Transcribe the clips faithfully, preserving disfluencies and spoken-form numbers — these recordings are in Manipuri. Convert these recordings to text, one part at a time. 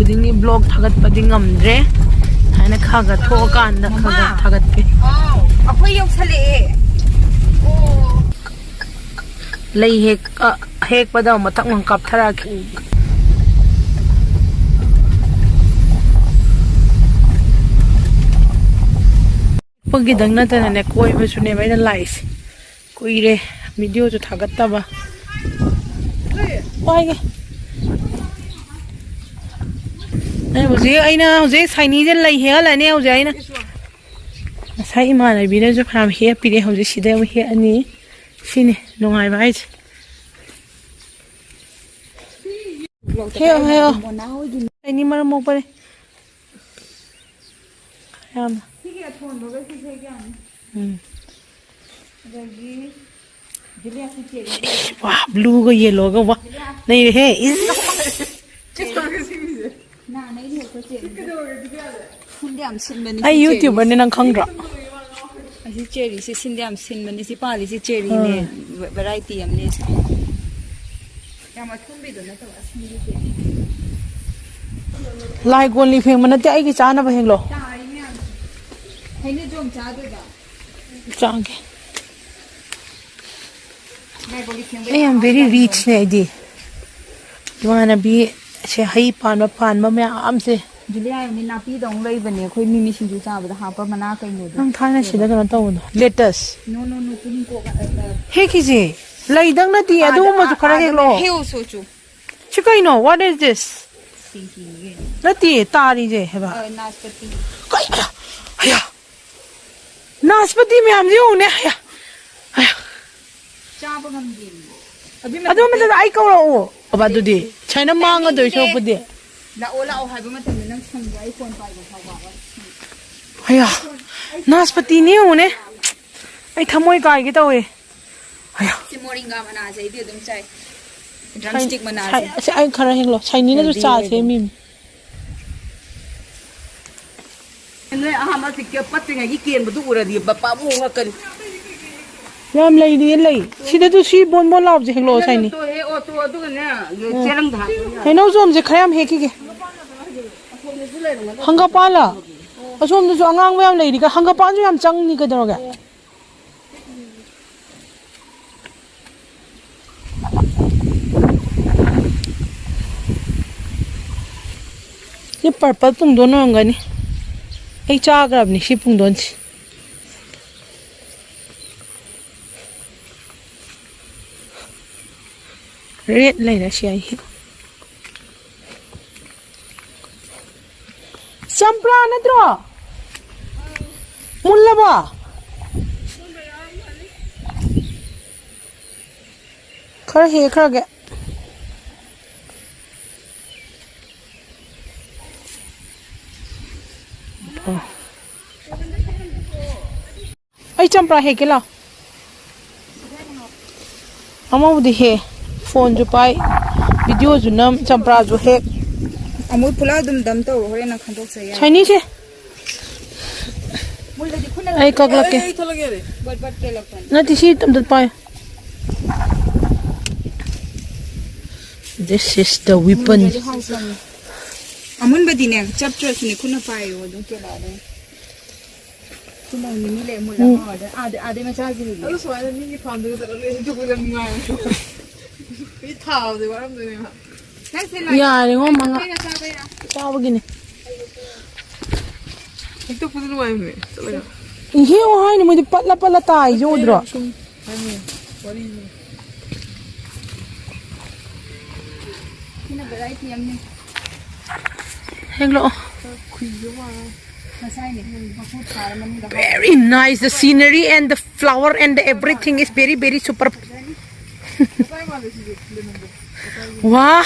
ꯈꯨꯗꯤꯡꯒꯤ ꯕ꯭ꯂꯣꯛ ꯊꯥꯒꯠꯄꯗꯤ ꯉꯝꯗ꯭ꯔꯦ꯫ ꯍꯥꯏꯅ ꯈꯔ ꯈꯔ ꯊꯣꯛꯑꯀꯥꯟꯗ ꯈꯔ ꯈꯔ ꯊꯥꯒꯠꯀꯦ꯫ ꯑꯩꯈꯣꯏ ꯌꯧꯁꯜꯂꯛꯑꯦ꯫ ꯂꯩ ꯍꯦꯛ-, ꯑ, ꯍꯦꯛꯄꯗ ꯃꯊꯛ ꯃꯊꯛ ꯀꯥꯞꯊꯔꯛꯑꯒꯦ꯫ ꯄꯒꯤꯗꯪ ꯅꯠꯇꯅꯅꯦ, ꯀꯣꯏꯕꯁꯨꯅꯦꯕ ꯑꯩꯅ ꯂꯥꯛꯏꯁꯦ꯫ ꯀꯨꯏꯔꯦ ꯚꯤꯗꯤꯑꯣꯁꯨ ꯊꯥꯒꯠꯇꯕ꯫ ꯄꯥꯏꯒꯦ꯫ ꯑꯩ ꯍꯧꯖꯤꯛ, ꯑꯩꯅ ꯍꯧꯖꯤꯛ ꯁꯥꯏꯅꯤꯁꯦ ꯂꯩ ꯍꯦꯛꯍꯜꯂꯅꯤ ꯍꯧꯖꯤꯛ ꯑꯩꯅ꯫ ꯉꯁꯥꯏ ꯏꯃꯥꯟꯅꯕꯤꯅꯁꯨ ꯐꯅꯌꯥꯝ ꯍꯦꯛꯄꯤꯔꯦ, ꯍꯧꯖꯤꯛ ꯁꯤꯗ ꯑꯃꯨꯛ ꯍꯦꯛꯑꯅꯤ꯫ ꯁꯤꯅꯤ ꯅꯨꯡꯉꯥꯏꯕ ꯍꯥꯏꯁꯦ꯫ ꯍꯦꯛꯑꯣ, ꯍꯦꯛꯑꯣ꯫ ꯁꯥꯏꯅꯤ ꯃꯔꯝ ꯃꯣꯛꯄꯅꯦ꯫ ꯌꯥꯝꯅ꯫ ꯁꯤꯒꯤ ꯑꯊꯣꯟꯕꯒꯩꯁꯤꯁꯨ ꯍꯦꯛ ꯌꯥꯅꯤ꯫ ꯎꯝ꯫ ꯑꯗꯒꯤ ꯖꯤꯂꯤꯌꯥꯁꯤ ꯆꯦꯔꯤ꯫ ꯏꯁ, ꯋꯥ, ꯕ꯭ꯂꯨꯒ ꯌꯦꯜꯂꯣꯒ, ꯋꯥ, ꯅꯩꯔꯦꯍꯦ, ꯏꯁ꯫ ꯆꯦꯔꯤ꯫ ꯅꯍꯥꯟ ꯑꯩꯅ ꯍꯦꯛꯄ ꯆꯦꯔꯤꯗꯣ꯫ ꯁꯤꯟꯗꯤ ꯌꯥꯝ ꯁꯤꯟꯕꯅꯤ ꯑꯩ ꯁꯤ ꯆꯦꯔꯤꯁꯦ꯫ ꯌꯨꯇ꯭ꯌꯨꯕꯔꯅꯤ, ꯅꯪ ꯈꯪꯗ꯭ꯔꯣ? ꯑꯁꯤ ꯆꯦꯔꯤꯁꯦ ꯁꯤꯟꯗꯤ ꯌꯥꯝ ꯁꯤꯟꯕꯅꯤ꯫ ꯁꯤ ꯄꯥꯜꯂꯤꯁꯤ ꯆꯦꯔꯤꯅꯦ꯫ ꯑꯥ꯫ ꯚꯦ-, ꯚꯦꯔꯥꯏꯇꯤ ꯑꯃꯅꯦ ꯁꯤ꯫ ꯌꯥꯝ ꯑꯊꯨꯝꯕꯤꯗꯣ ꯅꯠꯇꯕ ꯑꯁꯤꯟꯕꯤꯗꯣ꯫ ꯂꯥꯏ ꯀꯣꯟꯂꯤ ꯐꯦꯡꯕ ꯅꯠꯇꯦ, ꯑꯩꯒꯤ ꯆꯥꯅꯕ ꯍꯦꯛꯂꯣ꯫ ꯇꯥꯔꯤ ꯃꯌꯥꯝꯁꯦ꯫ ꯍꯩꯅꯧꯁꯨ ꯑꯃꯨꯛ ꯆꯥꯗꯣꯏꯕ꯫ ꯆꯥꯒꯦ꯫ ꯂꯥꯏ ꯀꯣꯟꯂꯤ ꯐꯦꯡꯕ ꯑꯩ ꯌꯥꯝ ꯌꯥꯝ very ꯍꯥꯎꯕꯅꯦ꯫ Richꯅꯦ ꯑꯩꯗꯤ꯫ ꯏꯃꯥꯟꯅꯕꯤ ꯁꯦ ꯍꯩ ꯄꯥꯟꯕ, ꯄꯥꯟꯕ ꯃꯌꯥꯝꯁꯦ꯫ ꯖꯨꯂꯤꯌꯥ ꯌꯦꯡꯉꯨꯅꯦ, ꯅꯥꯄꯤꯗꯧ ꯂꯩꯕꯅꯦ ꯑꯩꯈꯣꯏ ꯃꯤꯃꯤ ꯁꯤꯡꯖꯨ ꯆꯥꯕꯗ ꯍꯥꯞꯄ ꯃꯅꯥ ꯀꯩꯅꯣꯗꯣ꯫ ꯅꯪ ꯊꯥꯏꯅ ꯁꯤꯗ ꯀꯩꯅꯣ ꯇꯧꯕꯗꯣ, ꯂꯦꯇꯁ꯫ No, no, no, ꯇꯨꯅꯤꯡꯀꯣꯛ, ꯑ, ꯑ, ꯍꯦꯛꯈꯤꯁꯦ꯫ ꯂꯩꯗꯪ ꯅꯠꯇꯦ, ꯑꯥꯗ, ꯑꯗꯨꯒꯨꯝꯕꯁꯨ ꯑꯥ, ꯈꯔ ꯑꯥꯗ ꯍꯦꯛꯂꯛꯑꯣ꯫ ꯍꯦꯛꯎꯁꯣ ꯆꯨ꯫ ꯁꯤ ꯀꯩꯅꯣ? What is this? ꯁꯤꯡꯀꯤꯅꯤ ꯀꯩꯅꯣ꯫ ꯅꯠꯇꯦ, ꯇꯥꯔꯤꯁꯦ ꯍꯥꯏꯕ꯫ ꯑ, ꯅꯥꯁꯄꯇꯤ꯫ ꯀꯩ? ꯑꯌꯥ! ꯑꯌꯥ! ꯅꯥꯁꯄꯇꯤ ꯃꯌꯥꯝꯁꯦ ꯌꯦꯡꯉꯨꯅꯦ꯫ ꯑꯌꯥ! ꯑꯌꯥ! ꯆꯥꯕ ꯉꯝꯗꯦ꯫ ꯑꯗꯨꯏ ꯑꯗꯨ ꯃꯊꯛꯇ ꯃꯊꯛꯇ ꯑꯩ ꯀꯧꯔꯛꯑꯣ꯫ ꯑꯕ, ꯑꯗꯨꯗꯤ ꯁꯨꯃꯥꯏꯅ ꯃꯥꯡꯉꯗꯣꯏ ꯇꯥꯏꯃꯤꯡꯁꯦ꯫ ꯁꯔꯨꯛꯄꯨꯗꯤ꯫ ꯂꯥꯛꯑꯣ, ꯂꯥꯛꯑꯣ ꯍꯥꯏꯕ ꯃꯇꯝꯗ ꯅꯪ ꯁꯪꯕ꯭ꯔꯥ? ꯑꯩ ꯐꯣꯟ ꯄꯥꯏꯕ ꯐꯥꯎꯕ꯫ ꯑꯌꯥ! ꯅꯥꯁꯄꯇꯤꯅꯦ ꯌꯦꯡꯉꯨꯅꯦ꯫ ꯑꯩ ꯊꯃꯣꯏ ꯀꯥꯏꯒꯦ ꯇꯧꯋꯦ꯫ ꯑꯌꯥ! ꯁꯤ ꯃꯣꯔꯤꯡꯒꯥ ꯃꯅꯥꯁꯦ ꯑꯩꯗꯤ ꯑꯗꯨꯝ ꯆꯥꯏ꯫ ꯗ꯭ꯔꯝ ꯁꯥꯏ-, ꯁ꯭ꯇꯤꯛ ꯃꯅꯥꯁꯦ꯫ ꯁꯥꯏ-, ꯁꯤ ꯑꯩ ꯈꯔ ꯍꯦꯛꯂꯣ꯫ ꯁꯥꯏꯅꯤꯅꯁꯨ ꯍꯦꯜꯗꯤ ꯆꯥ ꯑꯣꯏꯕꯅꯤ꯫ ꯁꯦꯝꯃꯤꯅꯤ꯫ ꯅꯣꯏ ꯑꯍꯥꯟꯕ ꯄꯤꯛꯆꯔ ꯄꯠꯇ꯭ꯔꯤꯉꯩꯒꯤ ꯀꯦꯟꯕꯗꯨ ꯎꯔꯗꯤ ꯕ-, ꯄꯥꯝꯃꯨ ꯉꯛꯀꯅꯤ꯫ ꯌꯥꯝ ꯂꯩꯔꯤꯌꯦ, ꯂꯩ꯫ ꯁꯤꯗꯁꯨ ꯁꯤ ꯕꯣꯟ ꯕꯣꯟ ꯂꯥꯎꯕꯁꯦ ꯍꯦꯛꯂꯛꯑꯣ, ꯁꯥꯏꯅꯤ꯫ ꯇꯣ ꯍꯦꯛꯑꯣ, ꯇꯣ, ꯑꯗꯨꯒꯅꯦ, ꯎꯝ꯫ ꯆꯦꯔꯪꯗ ꯍꯥꯞꯄꯣ ꯌꯥꯔꯦ꯫ ꯍꯩꯅꯧꯁꯨ ꯑꯃꯁꯦ ꯈꯔ ꯌꯥꯝ ꯍꯦꯛꯈꯤꯒꯦ꯫ ꯍꯪꯒꯄꯥꯜꯂ? ꯑꯁꯣꯝꯗꯁꯨ ꯑꯉꯥꯡꯕ ꯌꯥꯝ ꯂꯩꯔꯤꯒ, ꯍꯪꯒꯄꯥꯜꯁꯨ ꯌꯥꯝ ꯆꯪꯅꯤ, ꯀꯩꯗꯧꯔꯒꯦ? ꯁꯤ ꯄꯔꯄꯜ ꯄꯨꯡꯗꯣꯟ ꯑꯣꯏꯔꯝꯒꯅꯤ꯫ ꯑꯩ ꯆꯥꯈ꯭ꯔꯕꯅꯤ ꯁꯤ ꯄꯨꯡꯗꯣꯟꯁꯤ꯫ ꯔꯦꯠ ꯂꯩꯔꯦ ꯁꯤ ꯑꯩ꯫ ꯆꯝꯄ꯭ꯔꯥ ꯅꯠꯇ꯭ꯔꯣ? ꯃꯨꯜꯂꯕꯣ? ꯈꯔ ꯍꯦꯛꯈ꯭ꯔꯒꯦ꯫ ꯑꯩ ꯆꯝꯄ꯭ꯔꯥ ꯍꯦꯛꯀꯦ ꯂꯥꯎ꯫ ꯑꯃꯕꯨꯗꯤ ꯍꯦ, ꯐꯣꯟꯁꯨ ꯄꯥꯏ, ꯚꯤꯗꯤꯑꯣꯁꯨ ꯅꯝ, ꯆꯝꯄ꯭ꯔꯥꯁꯨ ꯍꯦꯛ꯫ ꯑꯃꯨꯛ ꯄꯨꯂꯞ ꯑꯗꯨꯝ ꯗꯝ ꯇꯧꯔꯣ, ꯍꯣꯔꯦꯟ ꯅꯪ ꯈꯟꯗꯣꯛꯆ ꯌꯥꯏ꯫ ꯁꯥꯏꯅꯤꯁꯦ꯫ ꯃꯨꯜꯂꯗꯤ ꯈꯨꯠꯅ ꯑꯩ ꯀꯛꯂꯛꯀꯦ꯫ ꯑꯩ ꯊꯣꯛꯂꯛꯀꯦ꯫ But but ꯀꯦꯜꯂꯛꯄꯅꯤ꯫ ꯅꯠꯇꯦ, ꯁꯤ ꯑꯝꯇ ꯄꯥꯏꯌꯨ꯫ This is the weapon. ꯃꯨꯟꯗ꯭ꯔꯗꯤ ꯍꯥꯎꯇꯕꯅꯤ꯫ ꯑꯃꯨꯟꯕꯗꯤꯅꯦ, ꯆꯞꯇ꯭ꯔꯁꯨꯅꯦ, ꯈꯨꯠꯅ ꯄꯥꯏꯌꯣ, ꯑꯗꯨꯝ ꯀꯦꯜꯂꯛꯑꯗꯧꯅꯤ꯫ ꯁꯤ ꯅꯣꯡ ꯅꯤꯅꯤ ꯂꯩ ꯃꯨꯜꯂ ꯎꯝ꯫ ꯍꯥꯎꯔꯗꯤ ꯑꯥꯗ-, ꯑꯥꯗꯩ ꯃꯆꯥꯁꯤꯡꯗꯨꯗꯤ꯫ ꯑꯗꯨ ꯁꯨꯃꯥꯏꯅ ꯃꯤꯒꯤ ꯐꯥꯝꯗꯒ ꯆꯠꯂꯒ ꯂꯩꯔꯗꯤ ꯌꯥꯝ ꯅꯨꯡꯉꯥꯏꯔꯣꯏꯗ꯭ꯔꯣ? ꯃꯤ ꯊꯥꯕꯗꯤ ꯋꯥꯔꯝꯗꯣꯏꯅꯦꯕ꯫ ꯅꯪꯁꯦ ꯂꯣꯏ-, ꯌꯥꯔꯦꯉꯣ, ꯃꯉꯥ꯫ ꯂꯣꯏꯅ ꯆꯥꯕꯩꯔꯥ? ꯆꯥꯕꯒꯤꯅꯦ꯫ ꯍꯦꯛꯇꯣꯛꯄꯁꯨ ꯅꯨꯡꯉꯥꯏꯕꯅꯦ, ꯆꯠꯂꯒ꯫ ꯏꯍꯦ ꯍꯥꯏꯅꯤ, ꯃꯣꯏꯗꯤ ꯄꯠꯂ ꯄꯠꯂ ꯇꯥꯏꯁꯦ ꯎꯗ꯭ꯔꯣ? ꯁꯨꯝ ꯍꯥꯏꯕꯅꯦ, ꯋꯥꯔꯤꯅꯤ꯫ ꯁꯤꯅ variety ꯑꯃꯅꯤ꯫ ꯍꯦꯛꯂꯛꯑꯣ꯫ ꯈꯨꯏꯁꯨ ꯃꯥꯜꯂꯦ꯫ ꯉꯁꯥꯏꯅꯦ, ꯃꯀꯨ ꯊꯥꯔ ꯃꯅꯨꯡꯗ ꯍꯥꯞꯄ꯫ Very nice, the scenery and the flower and the everything is very, very super. ꯉꯁꯥꯏ ꯃꯥꯜꯂꯦ ꯁꯤꯁꯦ, lemon ꯗꯣ꯫ ꯋꯥ,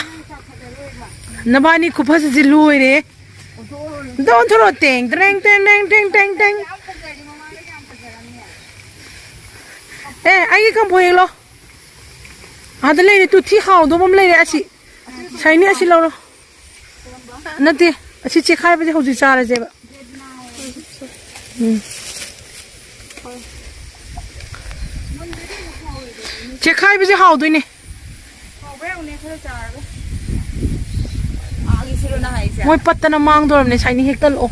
ꯅꯕꯥꯅꯤ ꯈꯨꯐꯖꯁꯤ ꯂꯣꯏꯔꯦ꯫ ꯑꯣꯟꯊꯣꯔꯛꯑꯣ꯫ ꯑꯝꯇ ꯑꯣꯟꯊꯣꯔꯛꯑꯣ꯫ ꯇꯦꯡ, ꯇ꯭ꯔꯦꯡ, ꯇꯦꯡ, ꯇꯦꯡ, ꯇꯦꯡ, ꯇꯦꯡ, ꯇꯦꯡ꯫ ꯌꯥꯝ ꯐꯖꯔꯦ, ꯃꯃꯥꯡꯗꯒꯤ ꯌꯥꯝ ꯐꯖꯔꯝꯃꯦ꯫ ꯑꯦ, ꯑꯩꯒꯤ ꯀꯝꯐꯣꯏ ꯍꯦꯛꯂꯣ꯫ ꯑꯥꯗ ꯂꯩꯔꯦ ꯇꯨ, ꯊꯤ ꯍꯥꯎꯗꯧꯕ ꯑꯃ ꯂꯩꯔꯦ ꯑꯁꯤ꯫ ꯁꯥꯏꯅꯤ, ꯑꯁꯤ ꯂꯧꯔꯣ꯫ ꯅꯠꯇꯦ, ꯑꯁꯤ ꯆꯦꯈꯥꯏꯕꯁꯦ ꯍꯧꯖꯤꯛ ꯆꯥꯔꯁꯦꯕ꯫ ꯎꯝ꯫ ꯆꯦꯈꯥꯏꯕꯁꯦ ꯍꯥꯎꯗꯣꯏꯅꯦ꯫ ꯍꯥꯎꯕ꯭ꯔꯥ ꯌꯦꯡꯉꯨꯅꯦ, ꯈꯔ ꯆꯥꯔꯒ꯫ ꯁꯤꯔꯣ ꯅꯪ ꯍꯥꯏꯁꯦ? ꯃꯣꯏ ꯄꯠꯇꯅ ꯃꯥꯡꯗꯣꯔꯕꯅꯦ, ꯁꯥꯏꯅꯤ ꯍꯦꯛꯇꯠꯂꯛꯑꯣ꯫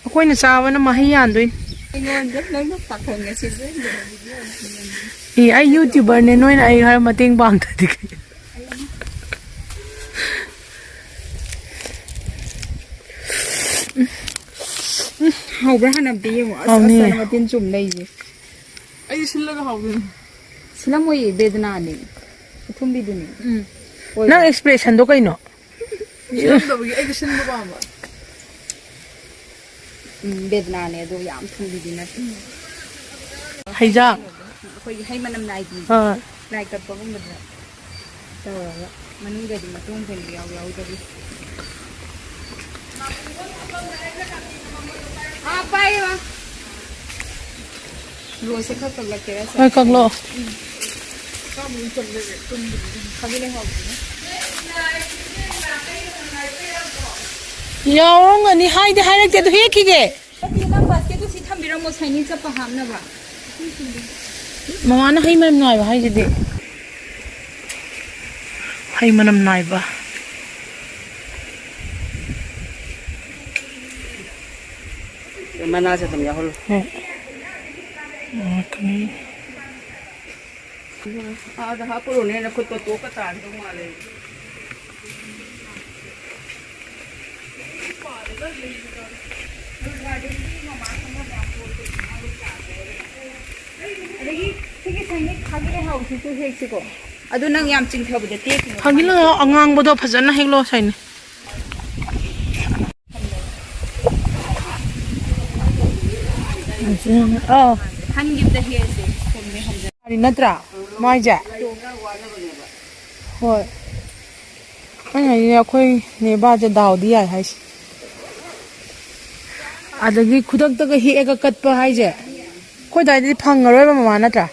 ꯑꯩꯈꯣꯏꯅ ꯆꯥꯕꯅ ꯃꯍꯩ ꯌꯥꯟꯗꯣꯏꯅꯤ꯫ ꯑꯩꯉꯣꯟꯗ ꯅꯪꯅ ꯄꯥꯈꯣꯟꯒ ꯁꯤꯖꯤꯟꯅꯗꯅ video ꯑꯃ ꯁꯦꯝꯃꯝꯃꯦ꯫ ꯑꯦ, ꯑꯩ YouTuberꯅꯦ, ꯅꯣꯏꯅ ꯑꯩ ꯈꯔ ꯃꯇꯦꯡ ꯄꯥꯡꯗ꯭ꯔꯗꯤ ꯀꯩ-, ꯍꯥꯎꯕ꯭ꯔꯥ ꯍꯥꯟꯅ ꯑꯝꯇ ꯌꯦꯡꯉꯣ꯫ ꯑꯁ, ꯍꯥꯎꯅꯤꯌꯦ꯫ ꯑꯁ, ꯃꯇꯤꯟ ꯆꯨꯝ ꯂꯩꯁꯦ꯫ ꯑꯩꯗꯤ ꯁꯤꯜꯂꯒ ꯍꯥꯎꯗꯣꯏꯅꯤ꯫ ꯁꯤꯜꯂꯝꯃꯣꯏꯌꯦ, ꯕꯦꯗꯅꯥꯅꯦ꯫ ꯑꯊꯨꯝꯕꯤꯗꯨꯅꯦ꯫ ꯎꯝ꯫ ꯑꯣꯏꯕ꯭ꯔꯥ? ꯅꯪ expressionꯗꯣ ꯀꯩꯅꯣ? ꯁꯤꯜꯂꯝꯗꯕꯒꯤ ꯑꯩꯗꯤ ꯁꯤꯟꯕ ꯄꯥꯝꯕ꯫ ꯎꯝ, ꯕꯦꯗꯅꯥꯅꯦ ꯑꯗꯣ, ꯌꯥꯝ ꯊꯨꯝꯕꯤꯗꯤ ꯅꯠꯇꯦ꯫ ꯍꯩꯖꯥꯡ꯫ ꯑꯩꯈꯣꯏꯒꯤ ꯍꯩ ꯃꯅꯝ ꯅꯥꯏꯕꯤ꯫ ꯑꯥ꯫ ꯂꯥꯏ ꯀꯠꯄꯒꯨꯝꯕꯗ ꯇꯧꯔꯒ ꯃꯅꯨꯡꯗꯗꯤ ꯃꯇꯣꯡ ꯊꯣꯡꯕ ꯌꯥꯎ ꯌꯥꯎꯗꯕꯤ꯫ ꯑꯥ, ꯄꯥꯏꯌꯦ, ꯃꯥ꯫ ꯂꯣꯏꯁꯦ ꯈꯔ ꯀꯛꯂꯛꯀꯦꯔꯥ ꯁꯦ? ꯍꯣꯏ, ꯀꯛꯂꯛꯑꯣ꯫ ꯎꯝ꯫ ꯈꯥꯃꯦꯟ ꯍꯥꯎꯕꯅꯦ꯫ ꯌꯥꯎꯔꯝꯒꯅꯤ, ꯍꯥꯏꯗꯤ ꯍꯥꯏꯔꯛꯇꯦ, ꯑꯗꯨ ꯍꯦꯛꯈꯤꯒꯦ꯫ ꯅꯠꯇꯦ, ꯅꯪ basketꯇꯨ ꯁꯤ ꯊꯝꯕꯤꯔꯝꯃꯣ, ꯁꯥꯏꯅꯤ ꯆꯠꯄ ꯍꯥꯞꯅꯕ꯫ ꯃꯃꯥꯅ ꯍꯩ ꯃꯅꯝ ꯅꯥꯏꯕ ꯍꯥꯏꯁꯤꯗꯤ꯫ ꯍꯩ ꯃꯅꯝ ꯅꯥꯏꯕ꯫ ꯃꯅꯥꯁꯦ ꯑꯗꯨꯝ ꯌꯥꯎꯍꯜꯂꯨ꯫ ꯍꯣꯏ꯫ ꯉꯥꯛꯇꯅꯤ꯫ ꯑꯥꯗ ꯍꯥꯞꯄꯨꯔꯣꯅꯦ, ꯅꯈꯨꯠꯇꯣ ꯇꯣꯛꯀ ꯇꯥꯔꯗꯧ ꯃꯥꯜꯂꯦ꯫ ꯑꯗꯒꯤ ꯁꯤꯒꯤ ꯁꯥꯏꯅꯤꯛ ꯈꯥꯒꯤ ꯂꯩꯍꯥꯎꯁꯤꯁꯨ ꯍꯦꯛꯁꯤꯀꯣ꯫ ꯑꯗꯨ ꯅꯪ ꯌꯥꯝ ꯆꯤꯡꯊꯕꯗ ꯇꯦꯛꯈꯤꯅꯤ꯫ ꯈꯥꯒꯤ ꯂꯩꯍꯥꯎ ꯑꯉꯥꯡꯕꯗꯣ ꯐꯖꯅ ꯍꯦꯛꯂꯣ ꯁꯥꯏꯅꯤꯛ꯫ ꯑꯥꯎ꯫ ꯍꯟꯈꯤꯕꯗ ꯍꯦꯛꯑꯁꯦ꯫ ꯅꯠꯇ꯭ꯔꯥ? ꯃꯥꯏꯁꯦ? ꯍꯣꯏ꯫ ꯑꯩꯅ ꯍꯥꯏꯗꯤ ꯑꯩꯈꯣꯏ ꯅꯦꯕꯥꯁꯦ ꯗꯥꯎꯗꯤ ꯌꯥꯏ ꯍꯥꯏꯁꯦ꯫ ꯑꯗꯒꯤ ꯈꯨꯗꯛꯇꯒ ꯍꯦꯛꯑꯒ ꯀꯠꯄ ꯍꯥꯏꯁꯦ ꯑꯩꯈꯣꯏ ꯑꯗꯥꯏꯗꯗꯤ ꯐꯪꯉꯔꯣꯏꯕ, ꯃꯃꯥ, ꯅꯠꯇ꯭ꯔꯥ?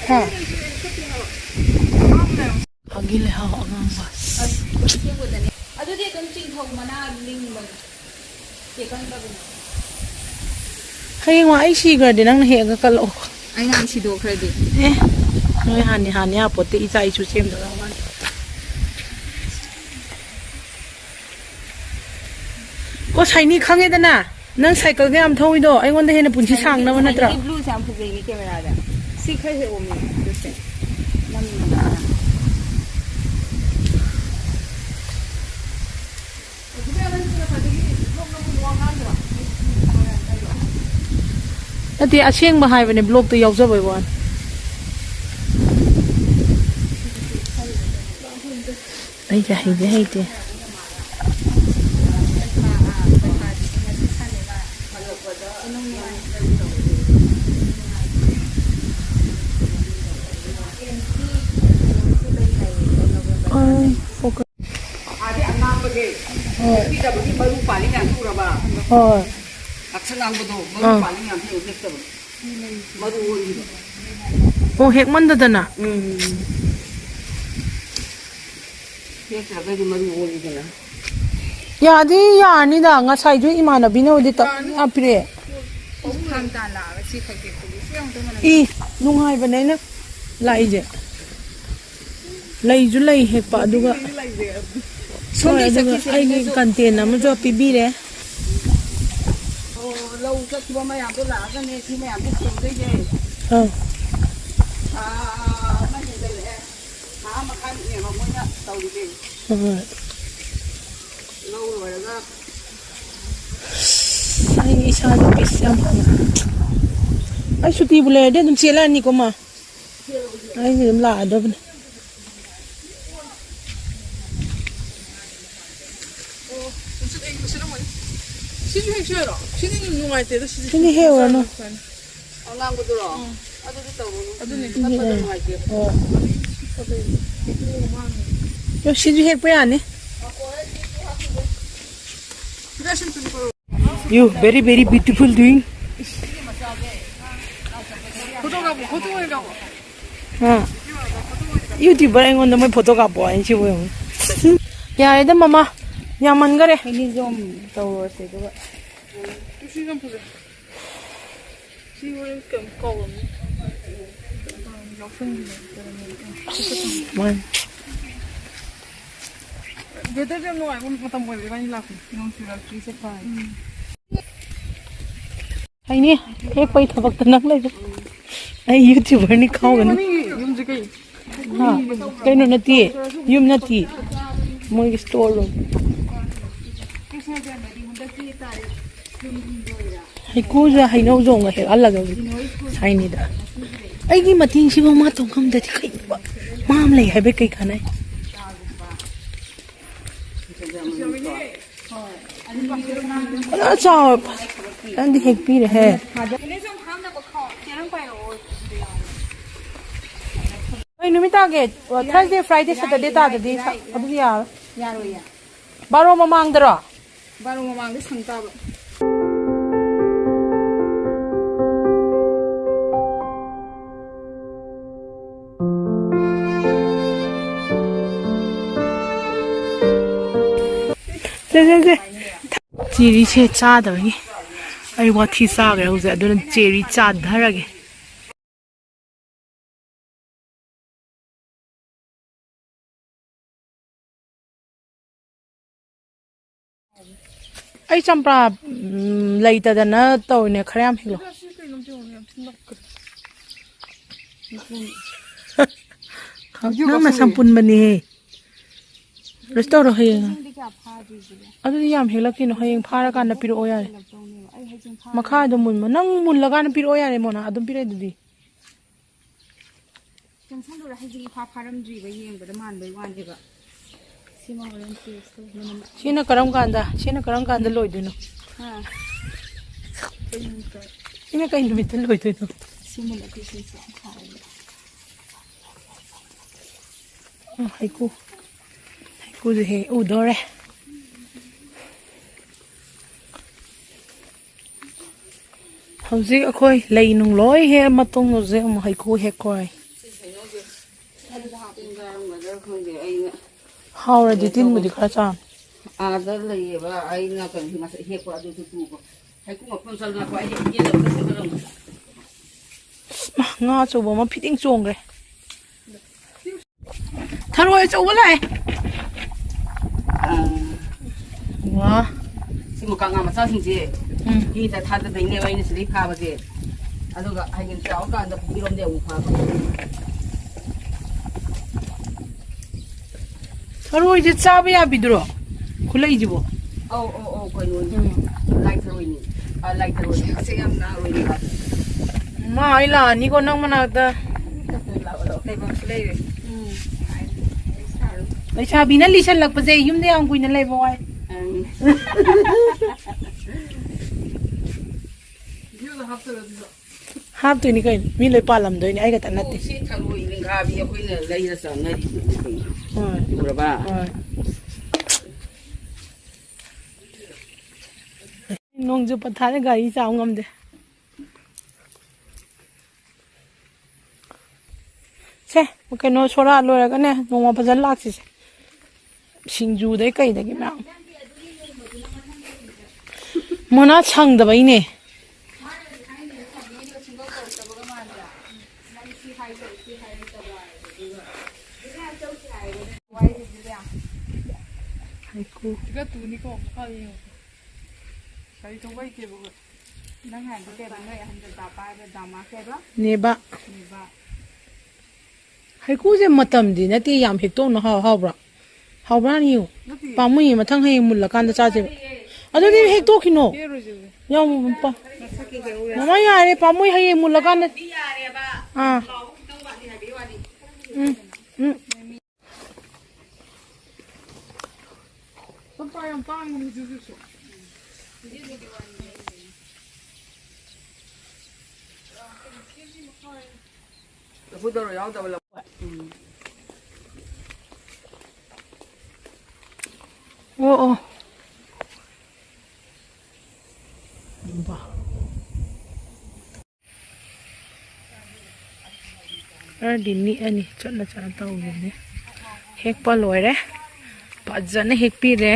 ꯍꯥ? ꯈꯥꯒꯤ ꯂꯩꯍꯥꯎ ꯑꯉꯥꯡꯕ꯫ ꯑꯗꯨꯗꯤ ꯑꯗꯨꯝ ꯆꯤꯡꯊꯧ ꯃꯅꯥ ꯂꯤꯡꯕꯅꯦ꯫ ꯍꯌꯦꯡꯋꯥꯏ ꯑꯩ ꯁꯤꯈ꯭ꯔꯗꯤ ꯅꯪꯅ ꯍꯦꯛꯑꯒ ꯀꯠꯂꯛꯑꯣ꯫ ꯑꯩ ꯅꯍꯥꯟ ꯁꯤꯗꯣꯛꯈ꯭ꯔꯗꯤ꯫ ꯑꯦ, ꯅꯣꯏ ꯍꯥꯟꯅꯤ ꯍꯥꯟꯅꯤ ꯌꯥꯄꯣꯠꯇꯦ, ꯏꯆꯥ ꯏꯁꯨ ꯁꯦꯝꯗꯣꯔꯕꯅꯤ꯫ ꯀꯣ ꯁꯥꯏꯅꯤ, ꯈꯪꯉꯦꯗꯅ ꯅꯪ ꯁꯥꯏꯀꯜꯒ ꯌꯥꯝ ꯊꯧꯋꯤꯗꯣ, ꯑꯩꯉꯣꯟꯗ ꯍꯦꯟꯅ ꯄꯨꯟꯁꯤ ꯁꯥꯡꯅꯕ ꯅꯠꯇ꯭ꯔꯣ? ꯁꯥꯏꯅꯤꯒꯤ ꯕ꯭ꯂꯨꯁꯦ ꯌꯥꯝ ꯐꯖꯩꯅꯦ ꯀꯦꯃꯦꯔꯥꯗ꯫ ꯁꯤ ꯈꯔ ꯍꯦꯛ ꯑꯣꯝꯃꯤ, ꯕ꯭ꯂꯨꯁꯦ꯫ ꯅꯝꯃꯤꯅꯦ꯫ ꯅꯠꯇꯦ, ꯑꯁꯦꯡꯕ ꯍꯥꯏꯕꯅꯦ, ꯕ꯭ꯂꯣꯛꯇ ꯌꯥꯎꯖꯕꯩ ꯋꯥꯅꯤ꯫ ꯑꯩꯁꯦ ꯍꯩꯗꯤ ꯍꯩꯇꯦ꯫ ꯑꯥ, ꯐꯣꯀꯁ꯫ ꯑꯥꯗꯤ ꯑꯉꯥꯡꯕꯁꯦ ꯍꯣꯏ꯫ ꯄꯤꯗꯕꯒꯤ ꯃꯔꯨ ꯄꯥꯜꯂꯤ ꯃꯌꯥꯝꯁꯦ ꯎꯔꯕ? ꯍꯣꯏ꯫ ꯑꯛꯁ ꯉꯥꯡꯕꯗꯣ ꯃꯔꯨ ꯑꯥ꯫ ꯄꯥꯜꯂꯤ ꯃꯌꯥꯝꯁꯦ ꯎ ꯍꯦꯛꯇꯕ꯫ ꯃꯔꯨ ꯑꯣꯜꯂꯤꯕ꯫ ꯑꯣ, ꯍꯦꯛꯃꯟꯗꯗꯅ? ꯎꯝ꯫ ꯍꯦꯛꯇ꯭ꯔꯒꯗꯤ ꯃꯔꯨ ꯑꯣꯜꯂꯤꯗꯅ꯫ ꯌꯥꯗꯤ ꯌꯥꯔꯅꯤꯗ, ꯉꯁꯥꯏꯁꯨ ꯏꯃꯥꯟꯅꯕꯤꯅꯕꯨꯗꯤ ꯇꯞ ꯇꯞ ꯄꯤꯔꯛꯑꯦ꯫ ꯏꯁ, ꯐꯥꯝ ꯇꯥꯟ ꯂꯥꯛꯑꯒ ꯁꯤ ꯈꯛ ꯍꯦꯛꯄꯕꯨ ꯁꯤ ꯑꯃꯨꯛꯇ ꯃꯅꯝ ꯏ, ꯅꯨꯡꯉꯥꯏꯕꯅꯦ ꯑꯩꯅ ꯂꯥꯛꯏꯁꯦ꯫ ꯂꯩꯁꯨ ꯂꯩ ꯍꯦꯛꯄ, ꯑꯗꯨꯒ ꯁꯣꯝꯗ ꯍꯣꯏ, ꯑꯗꯨꯒ ꯆꯠꯈꯤꯁꯦ ꯑꯩꯒꯤ ꯃꯤꯅꯁꯨ꯫ ꯀꯟꯇꯦꯟ ꯑꯃꯁꯨ ꯄꯤꯕꯤꯔꯦ꯫ ꯑꯣ, ꯂꯧ ꯆꯠꯈꯤꯕ ꯃꯌꯥꯝꯗꯣ ꯂꯥꯛꯑꯒꯅꯦ ꯁꯤ ꯃꯌꯥꯝꯗꯣ ꯁꯦꯡꯗꯣꯏꯅꯦ꯫ ꯑꯥ꯫ ꯊꯥ ꯑꯃ ꯍꯦꯟꯖꯜꯂꯛꯑꯦ꯫ ꯊꯥ ꯑꯃ ꯃꯈꯥꯏꯃꯨꯛꯅꯦꯕ ꯃꯣꯏꯅ ꯇꯧꯔꯤꯁꯦ꯫ ꯍꯣꯏ꯫ ꯂꯧ ꯂꯣꯏꯔꯒ꯫ ꯑꯩ ꯏꯁꯥꯗ ꯄꯤꯁ ꯌꯥꯝ ꯐꯪꯉꯦ꯫ ꯑꯩ ꯁꯨꯇꯤꯕꯨ ꯂꯩꯔꯗꯤ ꯑꯗꯨꯝ ꯆꯦꯜꯂꯛꯑꯅꯤꯀꯣ, ꯃꯥ꯫ ꯑꯩꯗꯤ ꯑꯗꯨꯝ ꯂꯥꯛꯑꯗꯕꯅꯤ꯫ ꯑꯣ, ꯅꯨꯡꯁꯤꯠ ꯑꯏꯪꯕ ꯁꯤꯠꯂꯝꯒꯅꯤ꯫ ꯁꯤꯁꯨ ꯍꯦꯛꯁꯤ ꯍꯥꯏꯔꯣ? ꯁꯤꯗꯤ ꯅꯨꯡꯉꯥꯏꯇꯦꯗ, ꯁꯤꯗꯤ꯫ ꯁꯤꯗꯤ ꯍꯦꯛꯎꯔꯅꯨ꯫ ꯑꯉꯥꯡꯕꯗꯨꯔꯣ? ꯎꯝ꯫ ꯑꯗꯨꯗꯤ ꯇꯧꯔꯨꯅꯨ꯫ ꯑꯗꯨꯅꯤ꯫ ꯐꯖꯅ ꯅꯨꯡꯉꯥꯏꯇꯦ꯫ ꯍꯣꯏ꯫ ꯁꯤꯁꯨ ꯍꯦꯛꯄ ꯌꯥꯅꯤ꯫ ꯁꯤꯗ ꯁꯨꯝ ꯁꯨꯝ ꯇꯧꯔꯣ꯫ You very, very beautiful doing. Photo ꯀꯥꯞꯄꯣ, ꯐꯣꯇꯣ ꯑꯣꯏꯅ ꯀꯥꯞꯄꯣ꯫ ꯑꯥ꯫ YouTuber ꯑꯩꯉꯣꯟꯗ ꯃꯣꯏ ꯐꯣꯇꯣ ꯀꯥꯞꯄꯣ ꯍꯥꯏꯅ ꯁꯤꯕꯨ ꯌꯦꯡꯉꯨ꯫ ꯌꯥꯔꯦꯗ ꯃꯃꯥ, ꯌꯥꯝꯃꯟꯈꯔꯦ꯫ ꯐꯦꯃꯤꯂꯤꯖꯣꯝ ꯇꯧꯔꯁꯦ ꯑꯗꯨꯒ꯫ ꯁꯤ ꯌꯥꯝ ꯐꯖꯩ꯫ ꯁꯤ ꯍꯣꯔꯦꯟ ꯀꯩꯅꯣ ꯀꯥꯎꯔꯝꯅꯤ꯫ ꯃꯥꯅꯤ꯫ Weather ꯌꯥꯝ ꯅꯨꯡꯉꯥꯏꯕ ꯃꯇꯝ ꯑꯣꯏꯕ ꯏꯕꯥꯅꯤ ꯂꯥꯛꯄꯅꯤ꯫ ꯅꯣꯡ ꯆꯨꯔꯛꯇ꯭ꯔꯤꯁꯦ ꯐꯔꯦ꯫ ꯍꯩꯅꯦ, ꯍꯦꯛꯄꯩ ꯊꯕꯛꯇ ꯅꯪ ꯂꯩꯕ꯫ ꯑꯩ YouTuberꯅꯤ ꯈꯥꯎꯒꯅꯤ꯫ ꯃꯅꯤꯡꯒꯤ ꯌꯨꯝꯁꯦ ꯀꯩ? ꯍꯥ? ꯀꯩꯅꯣ ꯅꯠꯇꯦ, ꯌꯨꯝ ꯅꯠꯇꯦ, ꯃꯣꯏꯒꯤ store room꯫ ꯍꯩꯀꯨꯁꯦ ꯍꯩꯅꯧ ꯖꯣꯝꯒ ꯍꯦꯛꯍꯜꯂꯒ ꯁꯥꯏꯅꯤꯗ꯫ ꯑꯩꯒꯤ ꯃꯇꯦꯡꯁꯤꯐꯥꯎ ꯃꯥ ꯇꯧ ꯉꯝꯗ꯭ꯔꯗꯤ ꯀꯩ, ꯃꯥ ꯑꯃ ꯂꯩ ꯍꯥꯏꯕꯩ ꯀꯩ ꯀꯥꯟꯅꯩ? ꯐꯖꯅ ꯆꯥꯎꯔꯦ꯫ ꯐꯖꯅꯗꯤ ꯍꯦꯛꯄꯤꯔꯦꯍꯦ꯫ ꯀꯩ ꯅꯨꯃꯤꯠ ꯇꯥꯒꯦ? Thursday, Friday, Saturday ꯇꯥꯗꯗꯤ ꯁ-, ꯑꯗꯨꯗꯤ ꯌꯥꯔꯣꯏ꯫ ꯌꯥꯔꯣꯏꯌꯦ꯫ ꯕꯥꯔꯣ ꯃꯃꯥꯡꯗꯔꯣ? ꯕꯥꯔꯣ ꯃꯃꯥꯡꯗ ꯁꯪ ꯇꯥꯕ꯫ ꯁꯦ, ꯁꯦ, ꯁꯦ꯫ ꯆꯦꯔꯤꯁꯦ ꯆꯥꯗꯕꯒꯤ ꯑꯩ ꯋꯥꯊꯤ ꯆꯥꯈ꯭ꯔꯦ ꯍꯧꯖꯤꯛ, ꯑꯗꯨꯅ ꯆꯦꯔꯤ ꯆꯥꯊꯔꯒꯦ꯫ ꯑꯩ ꯆꯝꯄ꯭ꯔꯥ, ꯎꯝ, ꯂꯩꯇꯗꯅ ꯇꯧꯔꯤꯅꯦ, ꯈꯔ ꯌꯥꯝ ꯍꯦꯛꯂꯛꯑꯣ꯫ ꯅꯪꯅ ꯁꯝꯄꯨꯟꯕꯅꯦꯍꯦ꯫ Rest ꯇꯧꯔꯣ ꯍꯌꯦꯡ꯫ ꯑꯗꯨꯗꯤ ꯌꯥꯝ ꯍꯦꯛꯂꯛꯀꯤꯅꯣ, ꯍꯌꯦꯡ ꯐꯥꯔꯀꯥꯟꯗ ꯄꯤꯔꯛꯑꯣ ꯌꯥꯔꯦ꯫ ꯃꯈꯥꯗꯣ ꯃꯨꯟꯕ, ꯅꯪ ꯃꯨꯜꯂꯀꯥꯟꯗ ꯄꯤꯔꯛꯑꯣ ꯌꯥꯔꯦ, ꯃꯣꯅꯥ, ꯑꯗꯨꯝ ꯄꯤꯔꯛꯏꯗꯨꯗꯤ꯫ ꯆꯪꯁꯜꯂꯨꯔꯦ, ꯍꯩꯖꯤꯡ ꯏꯐꯥ ꯐꯥꯔꯝꯗ꯭ꯔꯤꯕ ꯌꯦꯡꯕꯗ ꯃꯥꯟꯕꯩ ꯋꯥꯅꯦꯕ꯫ ꯁꯤꯃ ꯍꯣꯔꯦꯟ taste ꯇꯧ, ꯃꯅꯝ꯫ ꯁꯤꯅ ꯀꯔꯝ ꯀꯥꯟꯗ, ꯁꯤꯅ ꯀꯔꯝ ꯀꯥꯟꯗ ꯂꯣꯏꯗꯣꯏꯅꯣ? ꯍꯥ? ꯀꯩ ꯅꯨꯃꯤꯠꯇ? ꯁꯤꯅ ꯀꯩ ꯅꯨꯃꯤꯠꯇ ꯂꯣꯏꯗꯣꯏꯅꯣ? ꯁꯤꯃ ꯅꯠꯇꯦ, ꯁꯤꯁꯦ ꯌꯥꯝ ꯍꯥꯎꯋꯦ꯫ ꯎꯝ, ꯍꯩꯀꯨ꯫ ꯍꯩꯀꯨꯁꯨ ꯍꯦꯛ ꯎꯗꯣꯔꯦ꯫ ꯍꯧꯖꯤꯛ ꯑꯩꯈꯣꯏ ꯂꯩ ꯅꯨꯡ ꯂꯣꯏ ꯍꯦꯛꯑ ꯃꯇꯨꯡ ꯍꯧꯖꯤꯛ ꯑꯃꯨꯛ ꯍꯩꯀꯨ ꯍꯦꯛꯈꯣꯏ꯫ ꯍꯥꯎꯔꯗꯤ ꯇꯤꯟꯕꯨꯗꯤ ꯈꯔ ꯆꯥꯝꯃꯤ꯫ ꯑꯥꯗ ꯂꯩꯌꯦꯕ, ꯑꯩꯅ ꯀꯩꯅꯣ ꯉꯁꯥꯏ ꯍꯦꯛꯄ ꯑꯗꯨꯁꯨ ꯇꯨꯀꯣ꯫ ꯍꯩꯀꯨ ꯃꯐꯝ ꯆꯪꯉꯛꯄ ꯑꯩ ꯍꯦꯛ ꯌꯦꯜꯂꯒ ꯆꯠꯀꯗꯧꯅꯤ꯫ ꯉꯥ ꯑꯆꯧꯕ ꯑꯃ ꯐꯤꯗꯤꯡ ꯆꯣꯡꯈ꯭ꯔꯦ꯫ ꯊꯔꯣꯏ ꯑꯆꯧꯕ ꯂꯥꯛꯑꯦ꯫ ꯑꯥ, ꯋꯥ꯫ ꯁꯤ ꯃꯨꯀꯥ ꯉꯥ ꯃꯆꯥꯁꯤꯡꯁꯦ ꯎꯝ꯫ ꯍꯤꯗ ꯊꯥꯗꯗꯣꯏꯅꯦꯕ ꯑꯩꯅ ꯁꯤꯗꯩ ꯐꯥꯕꯁꯦ꯫ ꯑꯗꯨꯒ ꯍꯌꯦꯡ ꯆꯥꯎꯔꯀꯥꯟꯗ ꯄꯨꯈ꯭ꯔꯤꯔꯣꯝꯗꯩ ꯑꯃꯨꯛ ꯐꯥꯕ꯫ ꯊꯔꯣꯏꯁꯦ ꯆꯥꯕ ꯌꯥꯕꯤꯗꯨꯔꯣ? ꯈꯨꯠꯂꯩꯁꯤꯕꯣ? ꯑꯧ, ꯑꯧ, ꯑꯧ, ꯀꯩꯅꯣꯅꯤ꯫ ꯎꯝ꯫ ꯂꯥꯏ ꯊꯔꯣꯏꯅꯤ꯫ ꯑ, ꯂꯥꯏ ꯊꯔꯣꯏꯅꯤ꯫ ꯃꯁꯛꯁꯦ ꯌꯥꯝ ꯅꯥꯟꯕ꯫ ꯊꯔꯣꯏꯅꯤ꯫ ꯃꯥ ꯑꯩ ꯂꯥꯛꯑꯅꯤꯀꯣ ꯅꯪ ꯃꯅꯥꯛꯇ꯫ ꯂꯥꯛꯑꯣ, ꯂꯥꯛꯑꯣ꯫ ꯂꯩꯐꯝꯁꯨ ꯂꯩꯔꯦ꯫ ꯎꯝ꯫ ꯂꯩꯁꯥꯕꯤꯅ ꯂꯤꯁꯜꯂꯛꯄꯁꯦ ꯌꯨꯝꯗ ꯌꯥꯝ ꯀꯨꯏꯅ ꯂꯩꯕ ꯋꯥꯏ꯫ ꯎꯝ꯫ ꯍꯥꯞꯇꯣꯏꯅꯤ ꯀꯩꯅꯣ꯫ ꯃꯤ ꯂꯣꯏ ꯄꯥꯜꯂꯝꯗꯣꯏꯅꯤ, ꯑꯩ ꯈꯛꯇ ꯅꯠꯇꯦ꯫ ꯁꯤ ꯊꯔꯣꯏ ꯅꯤꯡꯈꯥꯕꯤ ꯑꯩꯈꯣꯏꯅ ꯂꯩꯔ ꯆꯥꯅꯔꯤꯗꯨꯅꯤ ꯀꯩꯅꯣ꯫ ꯍꯣꯏ꯫ ꯎꯔꯕ? ꯍꯣꯏ꯫ ꯅꯣꯡꯖꯨ ꯄꯟꯊꯥꯗ ꯒꯥꯔꯤ ꯆꯥꯝ ꯉꯝꯗꯦ꯫ ꯁꯦ, ꯀꯩꯅꯣ, ꯁꯣꯔꯥ ꯂꯣꯏꯔꯒꯅꯦ, ꯅꯣꯡꯃ ꯐꯖꯅ ꯂꯥꯛꯁꯤꯁꯦ꯫ ꯁꯤꯡꯖꯨꯗꯩ ꯀꯩꯗꯒꯤ ꯃꯌꯥꯝ꯫ ꯃꯣꯅꯥ ꯁꯪꯗꯕꯩꯅꯦ꯫ ꯍꯩꯀꯨ꯫ ꯀꯔꯤ ꯇꯧꯕ ꯍꯩꯇꯦꯕ ꯑꯩꯈꯣꯏ? ꯅꯪ ꯍꯥꯏꯕꯗꯤ ꯀꯩꯕ? ꯅꯣꯏ ꯑꯍꯟ ꯆꯆꯥ ꯄꯥꯏꯕ ꯗ꯭ꯔꯃꯥ ꯀꯩꯕ? ꯅꯦꯕ꯫ ꯅꯦꯕ꯫ ꯍꯩꯀꯨꯁꯦ ꯃꯇꯝꯗꯤ ꯅꯠꯇꯦ, ꯌꯥꯝ ꯍꯦꯛꯇꯣꯛꯅ ꯍꯥꯎ-, ꯍꯥꯎꯕ꯭ꯔꯥ? ꯍꯥꯎꯕ꯭ꯔꯥ ꯌꯦꯡꯉꯨ꯫ ꯅꯠꯇꯦ꯫ ꯄꯥꯝꯃꯨꯏꯌꯦ, ꯃꯊꯪ ꯍꯌꯦꯡ ꯃꯨꯜꯂꯀꯥꯟꯗ ꯆꯥꯁꯦꯕ꯫ ꯑꯗꯨꯗꯤ ꯍꯦꯛꯇꯣꯛꯈꯤꯅꯣ꯫ ꯍꯦꯛꯑꯔꯣꯏꯁꯦ ꯑꯗꯨꯗꯤ꯫ ꯌꯥꯝ ꯄꯥ-, ꯃꯁꯛꯀꯤ ꯍꯦꯛꯎ ꯌꯥꯗꯦ꯫ ꯃꯃꯥ ꯌꯥꯔꯦ, ꯄꯥꯝꯃꯨꯏ, ꯍꯌꯦꯡ ꯃꯨꯜꯂꯀꯥꯟꯗ꯫ ꯑꯥ꯫ ꯎꯝ, ꯎꯝ꯫ ꯆꯝꯄ꯭ꯔꯥ ꯌꯥꯝ ꯇꯥꯡꯕꯅꯤ ꯍꯧꯖꯤꯛ ꯍꯧꯖꯤꯛꯁꯨ꯫ ꯂꯐꯨ ꯊꯔꯣ ꯌꯥꯎꯗꯕ ꯂꯐꯨ꯫ ꯎꯝ꯫ ꯑꯣ, ꯑꯣ꯫ ꯈꯔꯗꯤ ꯅꯤꯛꯑꯅꯤ, ꯆꯠꯅ ꯆꯠꯅ ꯇꯧꯈꯤꯕꯅꯦ꯫ ꯍꯦꯛꯄ ꯂꯣꯏꯔꯦ, ꯐꯖꯅ ꯍꯦꯛꯄꯤꯔꯦ꯫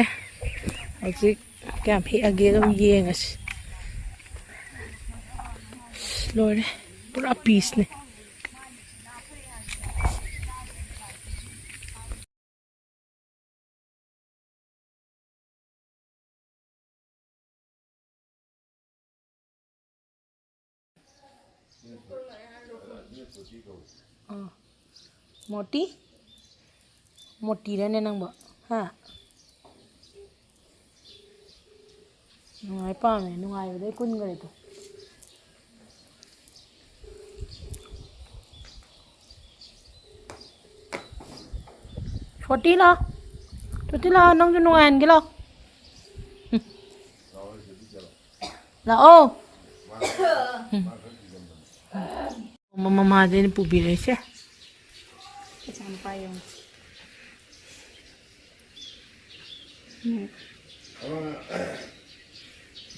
ꯍꯧꯖꯤꯛ ꯀꯌꯥꯝ ꯍꯦꯛꯑꯒꯦ ꯑꯗꯨꯝ ꯌꯦꯡꯉꯁꯤ꯫ ꯂꯣꯏꯔꯦ꯫ ꯄꯨꯔꯥ ꯄꯤꯁꯅꯦ꯫ ꯑꯥ꯫ ꯃꯣꯇꯤ? ꯃꯣꯇꯤꯔꯅꯦ ꯅꯪꯕꯣ? ꯍꯥ? ꯅꯨꯡꯉꯥꯏ ꯄꯥꯝꯃꯦ, ꯅꯨꯡꯉꯥꯏꯕꯗꯩ ꯀꯨꯟꯈ꯭ꯔꯦꯗꯣ꯫ ꯁꯣꯇꯤ ꯂꯥꯛꯑꯣ꯫ ꯁꯣꯇꯤ ꯂꯥꯛꯑꯣ, ꯅꯪꯁꯨ ꯅꯨꯡꯉꯥꯏꯍꯟꯒꯦ ꯂꯥꯛꯑꯣ꯫ ꯂꯥꯛꯑꯣ꯫ ꯃꯃꯥꯗꯩꯅ ꯄꯨꯕꯤꯔꯛꯏꯁꯦ꯫ ꯏꯆꯥꯅꯨꯄꯥ ꯌꯦꯡꯉꯨ꯫ ꯎꯝ꯫ ꯑꯃ,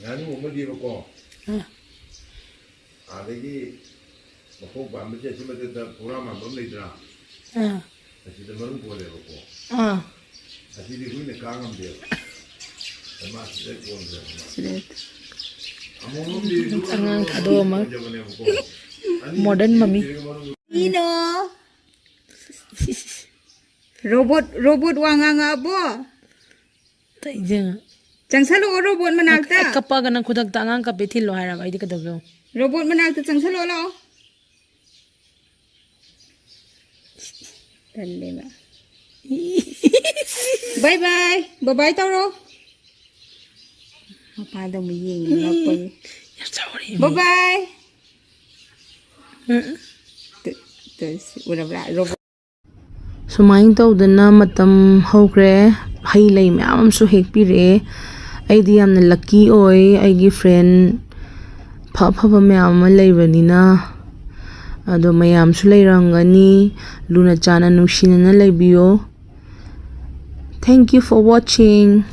ꯉꯥꯅꯨ ꯑꯃꯗꯤꯕꯀꯣ꯫ ꯑꯥ꯫ ꯑꯗꯒꯤ ꯃꯈꯣꯡ ꯄꯥꯟꯕꯁꯦ ꯑꯁꯤ ꯃꯊꯛꯇ ꯄꯨꯔꯥ ꯃꯥꯟꯕ ꯑꯃ ꯂꯩꯗ꯭ꯔꯥ? ꯑꯥ꯫ ꯑꯁꯤꯗ ꯃꯔꯨꯝ ꯀꯣꯜꯂꯦꯕꯀꯣ꯫ ꯑꯥ꯫ ꯑꯁꯤꯗꯤ ꯍꯨꯏꯅ ꯀꯥ ꯉꯝꯗꯦꯕ꯫ ꯃꯥ ꯁꯤꯗ ꯀꯣꯟꯈ꯭ꯔꯦꯕ ꯃꯥ꯫ ꯁꯤꯗ꯫ ꯑꯃꯨꯛ ꯑꯃꯨꯛꯇꯤ ꯑꯉꯥꯡ ꯊꯥꯗꯣꯛꯑꯝꯃ꯫ ꯀꯣꯟꯖꯕꯅꯦꯕꯀꯣ꯫ ꯑꯅꯤꯗꯤ modern ꯃꯃꯤ꯫ ꯁꯤꯔꯒ ꯃꯔꯨꯝ ꯀꯩꯅꯣ? ꯔꯣꯕꯣꯠ, ꯔꯣꯕꯣꯠ ꯋꯥ ꯉꯥꯡꯉꯛꯑꯕꯣ? ꯇꯩꯖꯦꯡ꯫ ꯆꯪꯁꯜꯂꯛꯑꯣ ꯔꯣꯕꯣꯠ ꯃꯅꯥꯛꯇ꯫ ꯍꯦꯛ ꯀꯞꯄꯒ ꯅꯪ ꯈꯨꯗꯛꯇ ꯑꯉꯥꯡ ꯀꯞꯄꯦ ꯊꯤꯜꯂꯣ ꯍꯥꯏꯔꯕ ꯑꯩꯗꯤ ꯀꯩꯗꯧꯒꯦ ꯌꯦꯡꯉꯨ꯫ ꯔꯣꯕꯣꯠ ꯃꯅꯥꯛꯇ ꯆꯪꯁꯜꯂꯛꯑꯣ ꯂꯥꯛꯑꯣ꯫ ꯇꯜꯂꯦꯕ꯫ ꯕꯥꯏ ꯕꯥꯏ꯫ ꯕꯥꯏ ꯕꯥꯏ ꯇꯧꯔꯣ꯫ ꯃꯄꯥꯗ ꯑꯃꯨꯛ ꯌꯦꯡꯉꯤ ꯉꯛꯄꯒꯤ꯫ ꯌꯥꯝ ꯆꯥꯎꯔꯦ꯫ ꯕꯥꯏ ꯕꯥꯏ꯫ ꯎꯝ꯫ ꯇꯨ, ꯇꯨ, ꯁꯤ ꯎꯔꯕ꯭ꯔꯥ? ꯔꯣꯕꯣꯠ꯫ ꯁꯨꯃꯥꯏꯅ ꯇꯧꯗꯅ ꯃꯇꯝ ꯍꯧꯈ꯭ꯔꯦ꯫ ꯍꯩ ꯂꯩ ꯃꯌꯥꯝ ꯑꯃꯁꯨ ꯍꯦꯛꯄꯤꯔꯛꯑꯦ꯫ ꯑꯩꯗꯤ ꯌꯥꯝꯅ lucky ꯑꯣꯏ, ꯑꯩꯒꯤ friend ꯐ ꯑꯐꯕ ꯃꯌꯥꯝ ꯑꯃ ꯂꯩꯕꯅꯤꯅ꯫ ꯑꯗꯣ ꯃꯌꯥꯝꯁꯨ ꯂꯩꯔꯝꯒꯅꯤ꯫ ꯂꯨꯅ ꯆꯥꯟꯅ ꯅꯨꯡꯁꯤꯅꯅ ꯂꯩꯕꯤꯌꯣ꯫ Thank you for watching.